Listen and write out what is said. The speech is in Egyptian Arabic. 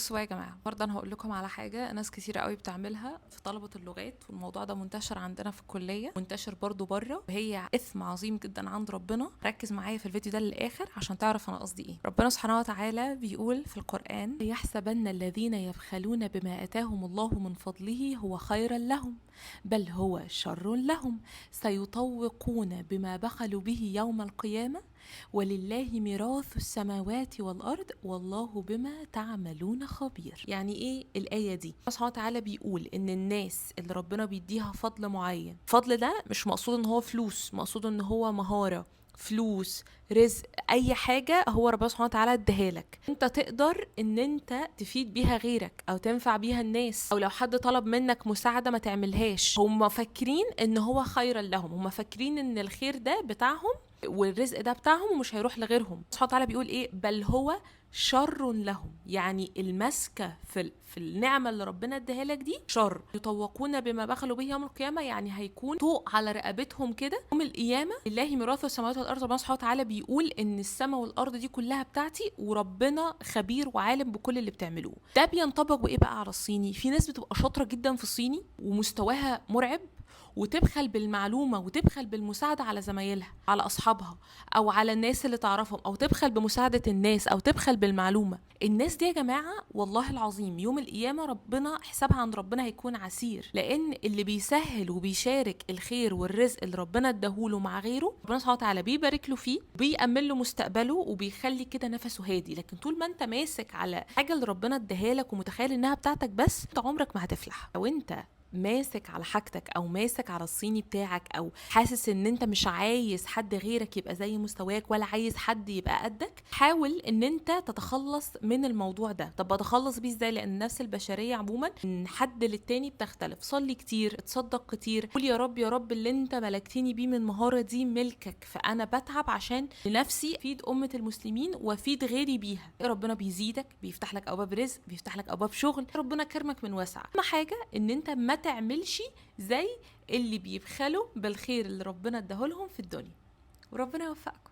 بصوا بقى يا جماعة، النهارده انا هقول لكم على حاجة ناس كتير قوي بتعملها في طلبه اللغات، والموضوع ده منتشر عندنا في الكلية، منتشر برضو بره، وهي اثم عظيم جدا عند ربنا. ركز معايا في الفيديو ده للاخر عشان تعرف انا قصدي ايه. ربنا سبحانه وتعالى بيقول في القران: يحسبن الذين يبخلون بما اتاهم الله من فضله هو خيرا لهم بل هو شر لهم سيطوقون بما بخلوا به يوم القيامة ولله ميراث السماوات والأرض والله بما تعملون خبير. يعني ايه الآية دي؟ الله سبحانه وتعالى بيقول ان الناس اللي ربنا بيديها فضل معين، الفضل ده مش مقصود ان هو فلوس، مقصود ان هو مهارة، فلوس، رزق، اي حاجة هو ربنا سبحانه وتعالى اداها لك، انت تقدر ان انت تفيد بيها غيرك او تنفع بيها الناس، او لو حد طلب منك مساعدة ما تعملهاش. هم فاكرين ان هو خيرا لهم، هم فاكرين ان الخير ده بتاعهم والرزق ده بتاعهم ومش هيروح لغيرهم. سبحانه وتعالى بيقول ايه؟ بل هو شر لهم، يعني المسكه في النعمة اللي ربنا اداها لك دي شر. يطوقون بما بخلوا به يوم القيامة، يعني هيكون طوق على رقبتهم كده يوم القيامة. لله ميراث السماوات والارض. ربنا سبحانه وتعالى بيقول ان السماء والارض دي كلها بتاعتي، وربنا خبير وعالم بكل اللي بتعملوه. ده بينطبق بايه بقى على الصيني؟ في ناس بتبقى شاطرة جدا في الصيني ومستواها مرعب، وتبخل بالمعلومة وتبخل بالمساعدة على زمايلها، على أصحابها، أو على الناس اللي تعرفهم، أو تبخل بمساعدة الناس، أو تبخل بالمعلومة. الناس دي يا جماعة والله العظيم يوم القيامة ربنا حسابها عند ربنا هيكون عسير، لأن اللي بيسهل وبيشارك الخير والرزق اللي ربنا اداهوله مع غيره، ربنا سبحانه وتعالى بيبارك له فيه، بيأمن له مستقبله، وبيخلي كده نفسه هادي. لكن طول ما انت ماسك على حاجة اللي ربنا اداها لك ومتخيل انها بتاعتك بس، انت عمرك ما هتفلح. لو انت ماسك على حاجتك او ماسك على الصيني بتاعك، او حاسس ان انت مش عايز حد غيرك يبقى زي مستواك ولا عايز حد يبقى قدك، حاول ان انت تتخلص من الموضوع ده. طب اتخلص بيه ازاي؟ لان النفس البشرية عموما من حد للتاني بتختلف. صلي كتير، اتصدق كتير، قول يا رب يا رب اللي انت ملكتني بيه من مهارة دي ملكك، فانا بتعب عشان لنفسي افيد امه المسلمين وافيد غيري بيها. ربنا بيزيدك، بيفتح لك ابواب رزق، بيفتح لك ابواب شغل، ربنا كرمك من واسع. اهم حاجة ان انت ما تعملش زي اللي بيبخلوا بالخير اللي ربنا اداهولهم في الدنيا، وربنا يوفقكم.